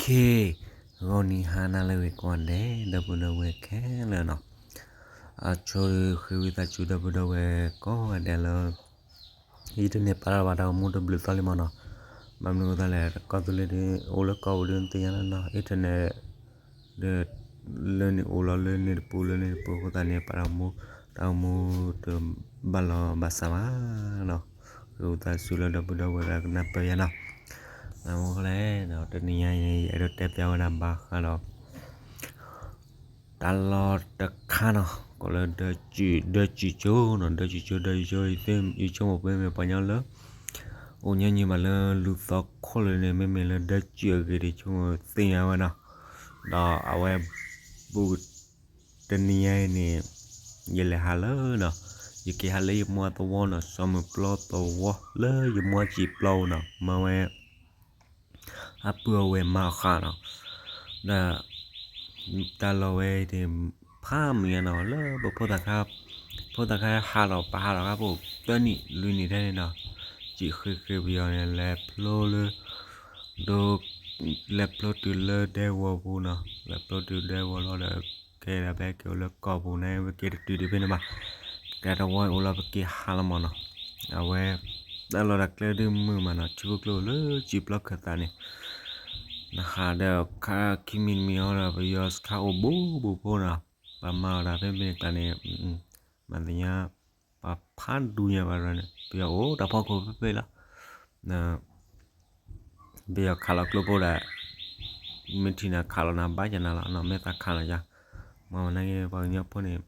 Okay, ဂီၤနံၤဟါနၤလၢအဂ့ၤကိးဂၤဒဲး ဒီပုၢ်ဒီဝဲၢ်ခဲလၢာ်နီၤ, အဆိ ဃ့ဝံသးစူၤ ဒီပုၢ်ဒီဝဲၢ်ကိးဂၤဒဲးလၢ internet ပာ်လီၤဘၣ်တၢ်အိၣ်မူတဘျုးသီလံမးနီၤ, ဘၣ်မနုၤအဃိသတးလဲၣ် ကီၢ်သူလ့ၤဒုး အိၣ်လၢကီၢ်ပူၤဒုးသ့ၣ်ညါလၢနီၤ internet ဒုး လၢန့ၣ်အိၣ်လီၤလၢန့ၣ်တပူၤ လၢန့ၣ်တပူၤအဃိသတးန့ၣ် ပာ်လီၤမူ တၢ်အိၣ်မူတဘၣ်လီၤဘၣ်စးဘၣ်နီၤ, ဃ့ဝံသးစူၤလၢဒီပုၢ်ဒီဝဲၢ်ကနၢ်ပၢၢ်ယၤနီၤ, နမ့ၢ်လဲၣ် တနံၤညါအံၤန့ၣ် ယအဲၣ်ဒိးတဲပျးဝဲဒၣ်ဘၣ်ဃးဒီး တၢ်လီၢ်တခါနီၤ ကိးလၢ ဒၢစံၣ်ကၠိနီၤ, ဒၢစံၣ်ကၠိ ဒၢစံၣ်ကၠိ ဒၢစံၣ်ကၠိ ယဆိကမိၣ်ပမ့ၢ်ပှၤကညီလၢ အိၣ်ညီနုၢ်ဘၣ်လၢလူၢ်သီခိၣ်လၢာ်န့ၣ် မ့မ့ၢ်လၢဒၢစံၣ်အဂ့ၢ်ဒ်ဆိကမိၣ်သ့ၣ်ညါဝဲနီၤ, ဒီးအဝဲ ဘူး တနံၤညါအံၤန့ၣ် ယလဲၤဟးလၢနီၤ, ယက့ၤဟးလၢယမါသဝီနီၤ, စီၤမုၢ်ပျီသဝီ လၢယမါစံာ်ပျီပူၤနီၤ, မၤဝဲ အပုၢ်အဝဲၢ်မါအဃးနီၤ, ဒီး တၢ်လီၢ်ဝဲအံၤန့ၣ် ဖးမုၢ်ညါနီၤ လၢပဖိသၣ်ခါ ဖိသၣ်ခါဟးလီၤ ပဟးလီၤခါဖိ သၢနံၣ်လွံၢ်နံၣ်ထဲန့ၣ်နီၤ, စံာ်ဃ့ဃ့ပယီၤန့ၣ် လဲၤဖျိလၢ ဒိ လဲၤဖျိတုၤလၢဒဲဝီၤပူၤနီၤ, လဲၤဖျိတုၤဒဲဝီၤလီၤဒီး ကဲဒၣ်ဖဲက့ၤအိၣ်လၢကီၢ်ပူၤန့ၣ် ပက့ၤတတုၤဒံးဖဲန့ၣ်ဘၣ်, ကဲတဝီအိၣ်လီၤပက့ၤဟးလီၤမးနီၤ, အဝဲ တၢ်လီၢ်တၢ်ကျဲဒုးမုာ်မးနီၤ, ထံဖိကျိလၢစံာ်ပျီခၢၣ်သးန့ၣ် နဟးဒီးခါခံမံၤတမံၤအီၤဒီး ပယီၤစခါအိၣ်ဘူးဘူးဖိနီၤ, ပှၤမၤအီၤတၢ်ဖဲမ့ၢ်တၢ်န့ၣ် မၤသ့ၣ်ညါ ပှၤဖးဒူညါဘၣ်ဒီးန့ၣ် ပယီၤအိၣ်တၢ်ဖီခိၣ်ဖဲဖဲလီၤ, ပယီၤခးလီၤကျိဖိဒီး မ့ၢ်ထံၣ်နၤခးလီၤနၤဘၣ်ယၤနၤလီၤနီၤ, မ့ၢ်သးခးလီၤယၤ, မ့ၢ်ဝဲနာ်က့ ပှၤကညီဖိန့ၣ်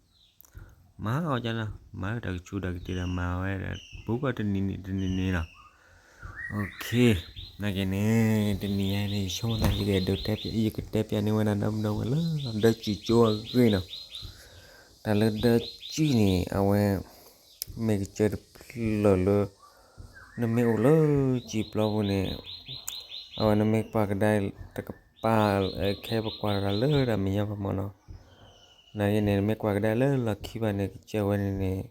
မၤအီၤကနီၤ, မၤတၢ်ကဆူးတၢ်ကတ့ၢ်ဒီးမၤဝဲဒီး ပူၤကွၢ်တနံၤနံၤတနံၤနံၤနီၤ, နာ်က့န့ၣ် တနံၤညါန့ၣ် ယဆိကမိၣ်သး ယကအဲၣ်ဒိးတဲ ယကတဲပျးန့ၢ်ဝဲဒၣ်ဒီပုၢ်ဒီဝဲၢ်လၢ ဒၢစံၣ်ကၠိအဂ့ၢ်နီၤ, တၢ်လၢဒၢစံၣ်န့ၣ် အဝဲ မ့ၢ်ကစၢၢ်တဖျၢၣ်လၢ နမ့ၢ်အိၣ်လၢစံာ်ပျီပူၤန့ၣ် အဝဲနမ့ၢ်ကွၢ်ကဒါတကပၤ ခဲပကွၢ်တၢ်လၢတၢ်မဲာ်ညါပမီၢ်နီၤ, နာ်က့န့ၣ် နမ့ၢ်ကွၢ်ကဒါလၢလီၢ်ခံဘၣ်န့ၣ် ကစၢၢ်ဝဲန့ၣ်န့ၣ်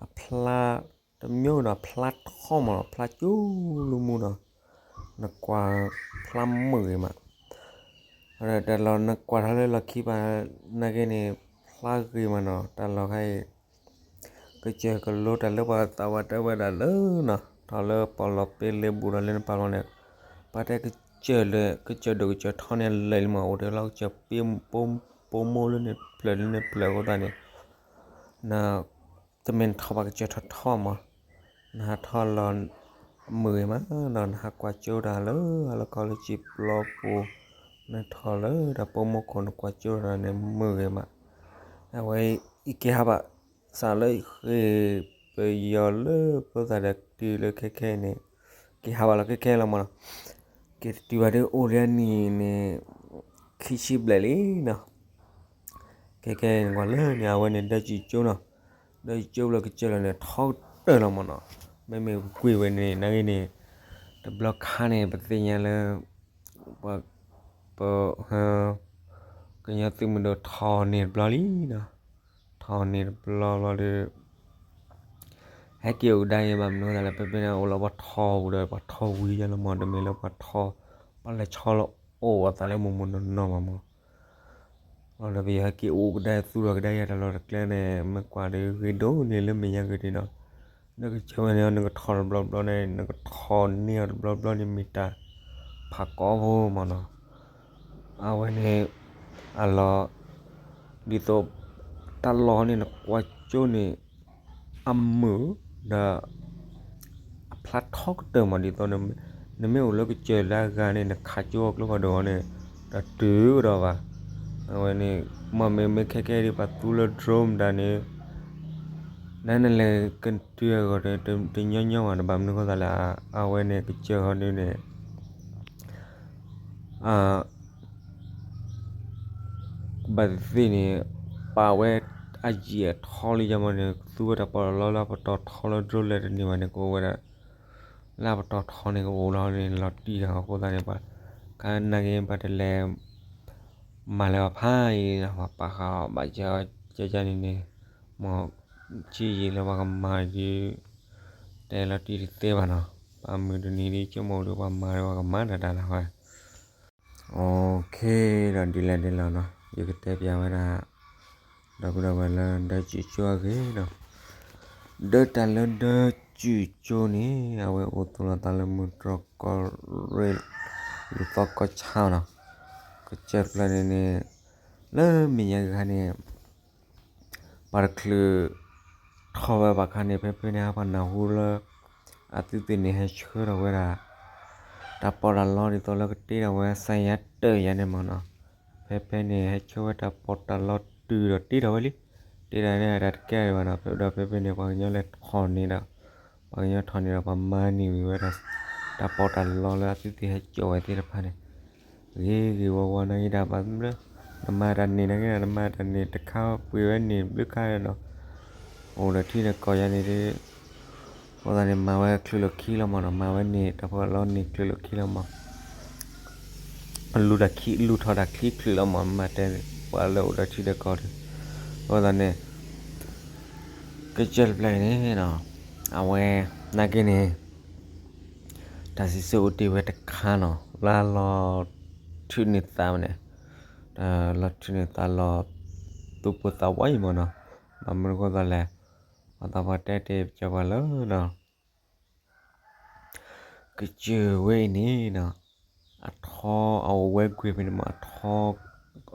အဖျါ တမျိုးနီၤ ဖျါထီမးနီၤ ဖျါကၠိလူမူနီၤ, နကွၢ်ဖျါမုာ်ဂ့ၤမး, တၢ်လီၢ်နကွၢ်ထီၣ်လၢလီၢ်ခံဘၣ် နာ်က့န့ၣ် ဖျါဂ့ၤမးနီၤ တၢ်လီၢ်ခါအံၤ ကစၢၢ်ကလိတၢ်လၢပှၤသးဝးတဲဝဲဒၣ်လၢနီၤ ထီၣ်လၢပီၣ်လီၤပ့လ့ဘူးဒီးလၢနပာ်လီၤန့ၣ် ပှၤတဲကစၢၢ်လၢ ကစၢၢ်ဒိၣ်ကစၢၢ်ထီန့ၣ်လၢာ်လံမး အိၣ်တ့ၢ်လီၤကစၢၢ်ပ့ ပိာ်မိၢ်လၢန့ၣ်ဖျၢၣ်လၢန့ၣ်ဖျၢၣ်အဃိသတးန့ၣ် န တမ့ၢ်နထီၣ်ဘၣ်ကစၢၢ်ထီထီမး နဟးထီၣ်လီၤမုာ်ဂ့ၤမးနီၤ နဟးကွၢ်ကၠိတၢ်လၢအလီၢ်ကီၢ်လၢစံာ်ပျီပူၤ နထီၣ်လၢတၢ်ပိာ်မိၢ်ခိၣ် နကွၢ်ကၠိတၢ်န့ၣ်မုာ်ဂ့ၤမး, အဝဲအံၤက့ၤဟးဘၣ် စးလၢဃ့ၢ်ပယီၤလၢ ဖိသၣ်ဒီးကတုၤလၢခဲခဲအံၤန့ၣ် က့ၤဟးဘၣ်လီၤခဲခဲလီၤမးနီၤ, က့ၤတတုၤဘၣ်ဒ်အိၣ်လၢအနံၣ်န့ၣ် ခံဆံဘျဲၣ်လံနီၤ ခဲခဲအံၤနကွၢ်လၢန့ၣ် အဝဲန့ၣ်ဒၢစံၣ်ကၠိနီၤ, ဒၢစံၣ်ကၠိလၢကစၢၢ်လီၤန့ၣ် ထီကတၢၢ်လီၤမးနီၤ, မ့မ့ၢ်ကွံာ်ဝဲန့ၣ် နာ်က့န့ၣ် တဘျီခါန့ၣ် ပသ့ၣ်ညါလၢ ပှၤ ပ ကညီသုးမုၢ်ဒိၣ်ထီၣ်န့ၢ်တဘျီလံနီၤ, ထီၣ်န့ၢ်တဘျီဘျီဒီး ဟဲက့ၤအိၣ်ကဒါက့ၤဘၣ်မနုၤအဃိသတးလဲၣ် ဖဲဖဲန့ၣ်အိၣ်လီၤပှၤထီၣ်ပူၤဒီး ပှၤထီၣ်ဝံၤယါလီၤမး တမ့ၢ်လၢပှၤထီၣ် ပှၤလဲၤဆီလီၤအိၣ်အသးလၢမိၢ်မိၢ်နီၢ်နီၢ်မးမး လီၤဒီးပယီၤဟဲက့ၤအိၣ်ကဒါသူၣ်ထီၣ်ကဒါယါ တၢ်လီၢ်တၢ်ကျဲန့ၣ် မ့ၢ်ကွၢ်ဒီးဂ့ၤဒိၣ်န့ၢ်လၢမဲာ်ညါဂ့ၤဒ်နီၤ, နကစၢၢ်ဝဲန့ၣ် နကထီၣ်တဘျီဘျီန့ၣ် နကထီၣ်န့ၢ်အီၤတဘျီဘျီန့ၣ် မ့ၢ်တၢ်ဖးကီဖိမးနီၤ, အဝဲန့ၣ် အလီၢ် ဒ်သိး တၢ်လီၢ်န့ၣ် နကွၢ်ကၠိန့ၣ် အမုာ် ဒီး အဖျါထီကတၢၢ်မး ဒ်သိး နမ့ၢ်အိၣ်လၢကစၢၢ်လၢအဂၤန့ၣ် နခးကၠိအကျိဖးဒိၣ်အီၤန့ၣ် တတုၤကဒီးဘၣ်. အဝဲန့ၣ် မ့မ့ၢ်ခဲခဲဒ်ပှၤသူလၢ drone ဒၣ်န့ၣ် နနလဲၤကတုၤအဂီၢ် တညီညီဘၣ် ဘၣ်မနုၤဃိသတးလဲၣ် အဝဲန့ၣ်ကစၢၢ်ဟီဒ်န့ၣ် ဘၣ်သ့ၣ်သ့ၣ်န့ၣ် ပာ်ဝဲအယံာ်အထီလံယါမးန့ၣ် သူဝဲတၢ်ပီးတၢ်လီလၢအပတီၢ်ထီလၢ drone လဲၤတန့ၢ်ဘၣ်န့ၣ် ကအိၣ်ဝဲဒၣ် လၢအပတီၢ်ထီန့ၣ်ကအိၣ်လီၤန့ၣ် လီၤတံၢ်တၢ်အဃိသတးန့ၣ် ပှၤ ကနာ်က့ ပှၤတလဲၤ မၤလၢၤဘၣ်ဖးအံၤ ပှၤပာ်ဃာ်အီၤ ဘၣ်ကၢကၢန့ၣ်န့ၣ် မ်ဆံးယံာ်လၢပှၤကမၤဒ် တဲလီၤတံၢ်တသ့ဘၣ်နီၤ ပှၤမုၢ်တနံၤဒ်ဆိကမိၣ်ဒီး ပှၤမၤဒီးပှၤကမၤတၢ်တၢ်လၢၤဝဲ OK, ဒီးဒ်လဲၣ်ဒ်လဲၣ်နီၤ, ယကတဲပျးဝဲဒၣ် ဒီပုၢ်ဒီဝဲၢ်လၢ ဒၢစူၣ်ကၠိအဂ့ၢ်နီၤ. ဒၢတၢ်လၢဒၢစူၣ်ကၠိန့ၣ် အဝဲအိၣ်သူၣ်လီၤသးလၢမုၢ်တြီၢ်ကီၢ်ရ့ၣ် လူၤသီကီၢ်ဆၣ်နီၤ. ကစၢၢ်တဖျၢၣ်န့ၣ်န့ၣ် လၢမဲာ်ညါက့ၤခါန့ၣ် ပှၤတချုးထီၣ်ဝဲဘၣ်ခါန့ၣ် ဖဲဖဲန့ၣ် ဟးပှၤနၢ်ဟူလၢ အသုသ့ၣ်န့ၣ် ဟဲဆှၢထီၣ်ဝဲဒၣ် တၢ်ပီးတၢ်လီ ဒ်သိးလၢကတ့ထီၣ်ဝဲစါယါတၢၢ်ယါန့ၣ်မ့ၢ်နီၤ. ဖဲဖဲန့ၣ် ဟဲဆှၢဝဲတၢ်ပီးတၢ်လီတုၤဒီးတ့ထီၣ်ဝဲလံ. တ့ထီၣ်န့ၣ် တၢ်တကဲဘၣ်နီၤ, ဖဲဒီးဖဲဖဲန့ၣ် ပှၤကညီလဲၤထီၣ်န့ၣ်ဒီး ပှၤကညီထီၣ်န့ၣ်ဒီး ပှၤမၤန့ၢ်ဝံၤဝဲဒၣ် တၢ်ပီးတၢ်လီလၢအသုသ့ၣ်ဟဲစိာ်ဝဲသ့ၣ်တဖၣ်န့ၣ် ဂ့ၤဂ့ၤဝါဝါနာ်က့ဒၣ်ဘၣ်မနုၤ, နမၤတၢ်န့ၣ်နာ်က့ဒၣ် နမၤတၢ်န့ၣ် တခါပှ့ၤဝဲန့ၣ် ဘျုးခါဒီး အိၣ်ဒီးထံဒီးကီၢ်ယါန့ၣ်ဒီး အဃိသတးန့ၣ် မၤဝဲချုးလိာ်ခံလီၤမးနီၤ, မၤဝဲန့ၣ် တၢ်ပီးတၢ်လီန့ၣ် ချုးလိာ်ခံလီၤမး, လူၤတၢ်ခံ လူၤထီၣ်တၢ်ချံချုးလီၤမး, မၤတဲပှၤလၢအိၣ်ဒီးထံဒီးကီၢ်ဒီး အဃိသတးန့ၣ် ကစၢၢ်တဖျၢၣ်အံၤန့ၣ်နီၤ, အဝဲ နာ်က့န့ၣ် တၢ်စံးဆၢအိၣ်တ့ၢ်ဝဲတခါနီၤ, လၢလီၤထုးန့ၢ်သးန့ၣ်, လီၤထုးန့ၢ်သးလီၤ သူၣ်ပိၢ်သးဝးအံၤမ့ၢ်နီၤ, ဘၣ်မနုၤအဃိသတးလဲၣ်, ပှၤသးပှၢ်တဲတ့ၢ်ပကၢ်ပှၤလၢနီၤ ကစၢၢ်ဝဲအံၤန့ၣ်နီၤ, အထီ အအိၣ်ဝဲကွံာ်ဖဲန့ၣ်မး အထီ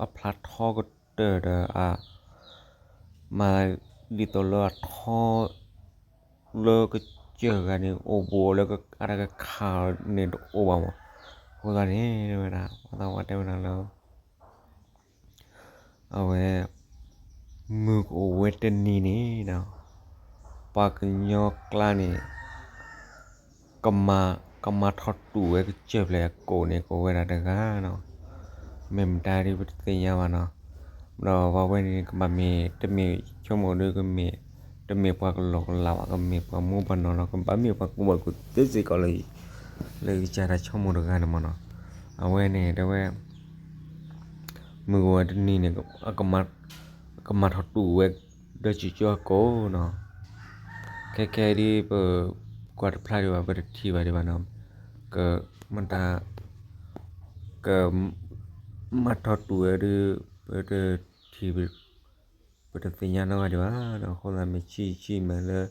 အဖျါထီကတၢၢ်ဒီးအ မၤဒ်သိးလၢအထီ လၢကစၢၢ်ဂၤန့ၣ် အိၣ်ဘူးလၢအတၢ်ကခးန့ၣ်တအိၣ်ဘၣ်မး, အဃိသတးန့ၣ်ဝဲဒၣ် ပှၤသးပှၢ်တဲဝဲဒၣ်လၢ အဝဲ မုၢ်ကအိၣ်ဝဲတနံၤန့ၣ်နီၤ, ပှၤကညီကျါန့ၣ် ကမၤ ကမၤထီၣ်တူာ်ဝဲကစၢၢ်ဖျၢၣ်အကိာ်န့ၣ် ကအိၣ်ဝဲဒၣ်တဂၤနီၤ, မ့ၢ်မတၤဒ်ပတသ့ၣ်ညါဘၣ်နီၤ, ဒီးပှၤဝဲန့ၣ် ကဘၣ်မ့ၢ် တမ့ၢ်ဆိကမိၣ်ဒီး ကမ့ၢ် တမ့ၢ်ပှၤကလီကလးဘၣ်, ကမ့ၢ်ပှၤမိၢ်ပှၤနီၢ်လီၤ, ကဘၣ်မ့ၢ်ပှၤကူပှၤကူသ့စ့ၢ်ကီးလၢ လၢကစၢ်တၢ်ဆိကမိၣ်တဂၤန့ၣ်မးနီၤ, အဝဲန့ၣ်တဲဝဲ မုၢ်ကအိၣ်ဝဲတနံၤန့ၣ် ကမၤထီၣ်တူာ်ဝဲ ဒၢစူၣ်ကၠိအကိာ်နီၤ, ခဲခဲဒ်ပကွၢ်တဖျါဒံးဘၣ် ပတထံၣ်ဘၣ်ဒံးဘၣ်နီၤ, ကမတၤ က မၤထီၣ်တူာ်ဝဲဒီး ပတထံၣ် ပတသ့ၣ်ညါနီတဂၤဒံးဘၣ်နီၤ, အဃိသတးမ့ၢ်ဆံးဆံးမးလၢ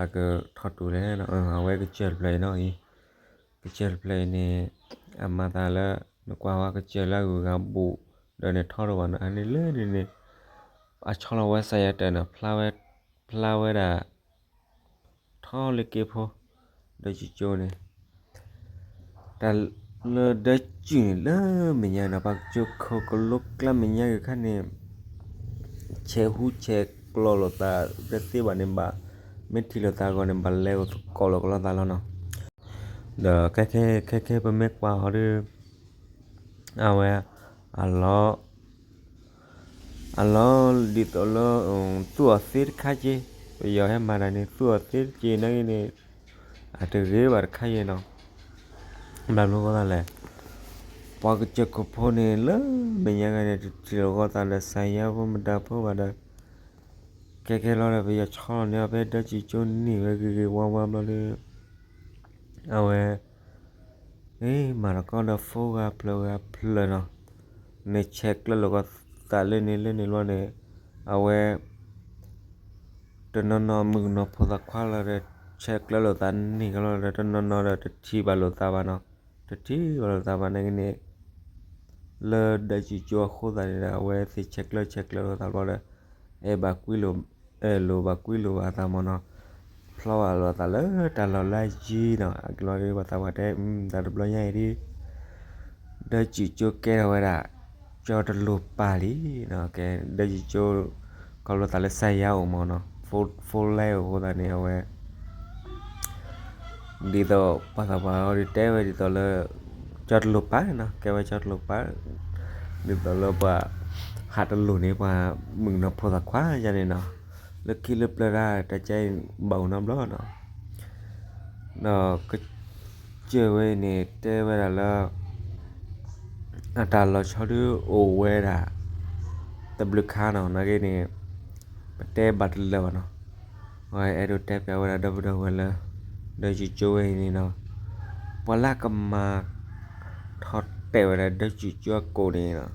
အကထီၣ်တူာ်လဲၣ်, အဝဲကစၢၢ်တဖျၢၣ်အံၤနီၤအံၤ, ကစၢၢ်တဖျၢၣ်အံၤန့ၣ် အမၤသးလၢ နကွၢ်ဝဲကစၢၢ်လၢအဂုၤအဂၤဘူး ဒီးန့ၣ်ထီၣ်တဘၣ်နီၤ, အန့ၣ်လၢန့ၣ်န့ၣ် အဆီလီၤဝဲစါယါတၢၢ်နီၤ, ဖျါဝဲဒၣ် ထီလၢက့ဖိ ဒၢစူၣ်ကၠိန့ၣ် တၢ်လၢဒၢစူၣ်န့ၣ် လၢမဲာ်ညါနီၤ ပှၤကစၢၢ်ခိၣ်ကလိကျါမဲာ်ညါက့ၤခါန့ၣ် ဆဲးဟူဆဲးကျိးလိာ်သး တသ့ဘၣ်န့ၣ်ဘၣ်, မ့ၢ်ထံၣ်လိာ်သးအဂီၢ်န့ၣ် ဘၣ်လဲၤအိၣ်သကိးလိာ်ကလိာ်သးလီၤနီၤ, ဒီးခဲခဲခဲခဲပမ့ၢ်ကွၢ်အီၤဒီး အဝဲ အလီၤ အလီၤဒ်သိးလၢ သူၣ်အီၤသ့တခါက့, ပယီၤဟဲမၤတၢ်န့ၣ် သူၣ်အီၤသ့တက့နာ်က့န့ၣ် အတဂ့ၤဘၣ်တခါယဲနီၤ, ဘၣ်မနုၤအဃိသတးလဲၣ်, ပှၤကစၢၢ်ခိၣ်ဖိန့ၣ် လၢမဲာ်ညါဂၤန့ၣ် တထံၣ်လိာ်ကီသးဒီးစါယါဖိမတၤဖိဘၣ်ဒီး ခဲခဲလီၤဒီး ပယီၤဆီလီၤန့ၢ်အီၤဖဲဒၢစူၣ်ကၠိန့ၣ်ဝဲဂ့ၤဂ့ၤဝါဝါဘျီဒီး အဝဲ မၤသကိးဒီးဖိဂၤဖျၢၣ်ဂၤဖျၢၣ်နီၤ, န့ၣ်ဆဲးကျၢလိာ်ကီသးလၢန့ၣ်လၢန့ၣ်လီၤန့ၣ်, အဝဲ တနီၤနီၤမုၣ်ကနီၤဖိသၣ်ခွါလီၤဒီး ဆဲးကျၢလိာ်သးန့ၢ်ကလီၤဒီး တနီၤနီၤဒီးတထံၣ်ဘၣ်လိာ်သးဘၣ်နီၤ, တထံၣ်ဘၣ်လိာ်သးဘၣ်နာ်က့န့ၣ် လၢဒၢစူၣ်ကၠိအဃိသတးန့ၣ်ဒီး အဝဲသ့ၣ်ဆဲးကျၢဆဲးကျၢလိာ်သးဘျီဒီး အဲၣ်ဘၣ်ကွံလိာ် အဲၣ်လိာ်ဘၣ်ကွံလိာ်ဘၣ်အသးမ့ၢ်နီၤ, ဖျီဘၣ်လိာ်သးလၢတၢ်လီၢ်လၢယံၤနီၤ, အကလီၤဒီးပှၤသးပှၢ်တဲ တၢ်တဘျီညါအံၤဒ် ဒၢစူၣ်ကၠိကဲထီၣ်ဝဲဒၣ် ကၠီတလိၤပၤလံနီၤ, ကဲ ဒၢစူၣ်ကၠိ ခီဖျိသးလၢစါယါအိၣ်မ့ၢ်နီၤ, ဖိလဲအိၣ်အဃိသတးန့ၣ် အဝဲ ဒ်သိးပှၤသးပှၢ်အီၤဒ်တဲဝဲဒ်သိးလၢ ကၠီတလိၤပၤနီၤ, ကဲဝဲကၠီတလိၤပၤ ဒ်သိးလၢပှၤဟးတလိၤန့ၣ် ပှၤမုၣ်ကနီၤဖိသၣ်ခွါယါန့ၣ်နီၤ, လၢခံလၢပျၢၤတၢ် တၢ်ကဲဘၣ်အိၣ်နီတဘျီနီၤ, ဒီးကစၢၢ်ဝဲအံၤန့ၣ် တဲဝဲဒၣ်လၢ အတၢ်လီၤဆီဒုအိၣ်ဝဲဒၣ် တဘျုးခါနီၤ, နာ်က့န့ၣ် ပတဲဘၣ်တလၢာ်ဘၣ်နီၤ, အဝဲအဲၣ်ဒိးတဲပျးဝဲဒၣ်ဒီပုၢ်ဒီဝဲၢ်လၢ ဒၢစူၣ်ကၠိဝဲအံၤန့ၣ်နီၤ, ပှၤလၢကမၤထီၣ် တဲဝဲဒၣ်ဒၢစုကၠိအကိးန့ၣ်လီၤ.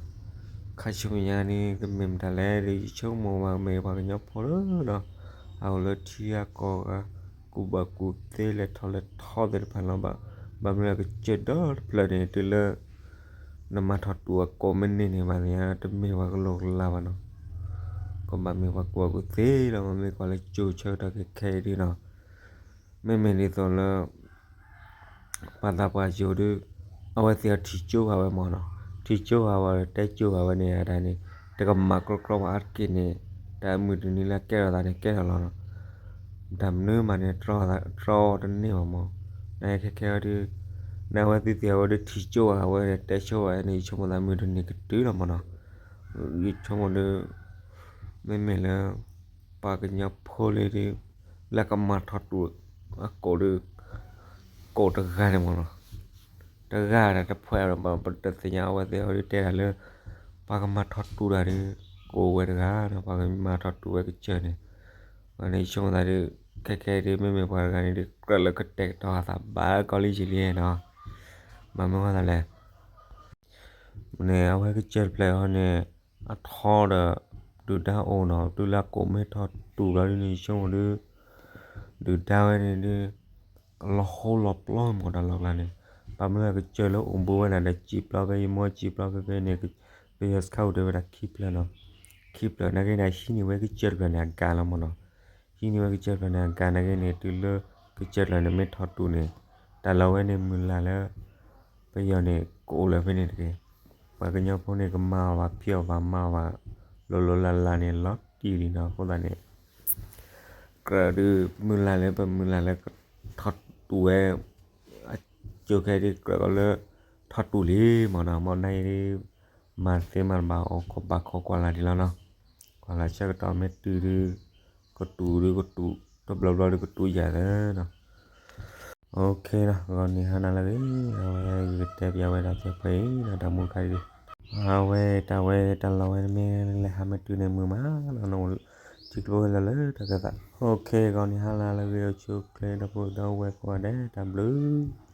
ခါဆူညါန့ၣ် ကမ့ၢ်မတၤလဲၣ်ဒီး ယဆိကမိၣ်ဘၣ်မ့ၢ်ပှၤကညီဖိလၢဒီး အအိၣ်လၢထံဂၤကီၢ်ဂၤ ကူၣ်ဘၣ်ကူၣ်သ့လဲၤထီၣ်လဲၤထီသ့ၣ်တဖၣ်လီၤ. ဘၣ်မနုၤကစၢၢ်ဒီတဖျၢၣ်န့ၣ် တုၤလၢ နမၤထီၣ်တူၢ်အကိးမ့ၢ်န့ၢ်န့ၣ် ဘၣ်သ့ၣ်ညါတမ့ၢ်ပှၤကလိာ်ကလၤဘၣ်နီၤ. ကဘၣ်မ့ၢ်ပှၤကူၣ်ဘၣ်ကူၣ်သ့လီၤ. မ့မ့ၢ်ကွၢ်လၢကၠိဆၢကတီၢ်ခဲခဲအံၤဒ်နီၤ မ့မ့ၢ်ဒ်သိးလၢ ပှၤသးပှၢ်ယိၤဒုး အဝဲသ့ၣ်အထံၣ်ကၠိဂၤဝဲမၢ်နီၤ. ထံၣ်ကၠိဂၤဝဲ တဲကၠိဂၤဝဲန့ၣ် အတၢ်န့ၣ် တကမၣ်ကြီကြီဘၣ်အါတက့ၢ်န့ၣ် တၢ်အမုၢ်တနံၤလၢကဲထီၣ်သးန့ၣ် ကဲထီၣ်လီၤနီၤ. တၢ်မနုၤမးန့ၣ် တြီတန့ၢ်ဘၣ်မၢ်. နခဲခဲဝဲဒုး နအဝဲသ့ၣ်သ့ၣ်အဝဲဒုးထံၣ်ကၠိဂၤဝဲ တဲကၠိဂၤန့ၣ် ယဆိကမိၣ်သးမုၢ်တနံၤကတုၤလီၤမၢ်နီၤ. ယဆိကမိၣ်ဒုး မ့မ့ၢ်လၢ ပှၤကညီဖိလၢဒုး လၢကမၤထီၣ်တူၢ်အကိးဒုး ကိးတဂၤန့ၣ်မၢ်နီၤ. တဂၤဒီးတဖှဲးဒီး ပတသ့ၣ်ညါ အဝဲသ့ၣ်အဝဲဒုးတဲတၢ်လၢ ပှၤကမၤထီၣ်တူၢ်တၢ်ဒုး ကိးဝဲတဂၤနီၤ. ပှၤကမၤထီၣ်တူၢ်ဝဲကစၢၢ်န့ၣ် န့ၣ်ယဆိကမိၣ်သးဒုး ခဲခဲဒုး မ့မ့ၢ်ပှၤတဂၤန့ၣ်ဒုး ကြၢးလၢကတဲာ်ကတီၤအသးဘၣ်ကီလံယံာ်လံနီၤ. မ့ၢ်မနုၤအဃိသတးလဲၣ် န့ၣ် အဝဲကစၢၢ်တဖျၢၣ်အံၤန့ၣ် အထီဒီး ဒုၣ်ဒါအိၣ်နီၤ. တုၤလၢအကိးမ့ၢ်ထီၣ်တူၢ်လီၤဒ်န့ၣ် ယဆိကမိၣ်ဒုး ဒုၣ်ဒါဝဲန့ၣ်ဒုး ကလီၤဟိလီၤပျီမၢ်တၢ်လီၢ်ကျါန့ၣ်. ဘၣ်မနုၤကစၢၢ်လၢအိၣ်ဘူးဝဲဒၣ်ဒီး စံာ်ပျီဖဲယမိၢ်စံာ်ပျီဖဲဖဲန့ၣ် ပယီၤစခါအိၣ်ဒံးဝဲဒၣ်ခံဖျၢၣ်နီၤ. ခံဖျၢၣ်နာ်က့န့ၣ် ဟံးန့ၢ်ဝဲကစၢၢ်တဖျၢၣ်န့ၣ် အကၤလီၤမၢ်နီၤ. ဟံးန့ၢ်ဝဲကစၢၢ်တဖျၢၣ်န့ၣ် အကၤနာ်က့န့ၣ် တုၤလၢကစၢၢ်တဖျၢၣ်န့ၣ် မ့ၢ်ထီၣ်တူၢ်န့ၣ် တၢ်လီၢ်ဝဲန့ၣ်မုၢ်လၢ်လၢ ပယီၤန့ၣ် ကအိၣ်လၢဖဲန့ၣ်တက့ၢ်. ပှၤကညီဖိန့ၣ် ကမၤအီၤဘၣ်ဖံးအီၤဘၣ်မၤအီၤဘၣ် လိၤလိၤလၢ်လၢ်န့ၣ် လီၤတံၢ်လံနီၤ. အဃိသတးန့ၣ် ကြၢးဒုးမုၢ်လၢ်လၢပမုၢ်လၢ်လၢကထီၣ်တူၢ်ဝဲ အကၠိခဲဒုး ကြၢးကီးလၢ ထီၣ်တူၢ်လံမၢ်နီၤ. မ်နၤအံၤဒုး မၤသ့မၤတဘၣ် အိၣ်ခိးဘၣ်ခိးကွၢ်လၢ်ဒံးလီၤနီၤ. ကွၢ်လၢ်ဆၢကတီၢ်မ့ၢ်တုၤဒုး ကတူၢ်ဒုးကတူၢ် တဘျီဘျီဒုးကတူၢ်ယၤသၢနီၤ. အိၣ်ခ့နီၤ ဂီၤနံၤဟါနၤလၢအဂ့ၤ အဝဲယကတဲပၠးဝဲဒၣ်ကဲဖဲအံၤနီၤ တၢ်မူတခါဒုး အဝဲတၢ်ဝဲတၢ်လီၢ်ဝဲမ့ၢ်လၢဟါမ့ၢ်တုၤန့ၣ် မုာ်မးနီၤ နအိၣ်ထံကျိဝဲလၢလၢတၢ်ကသး အိၣ်ခ့ ဂီၤနံၤဟါနၤလၢအဂ့ၤ အိၣ်ဆူၣ်အိၣ်ချ့ ဒီပုၢ်ဒီဝဲၢ်ကိးဂၤဒဲး တၢ်ဘျုး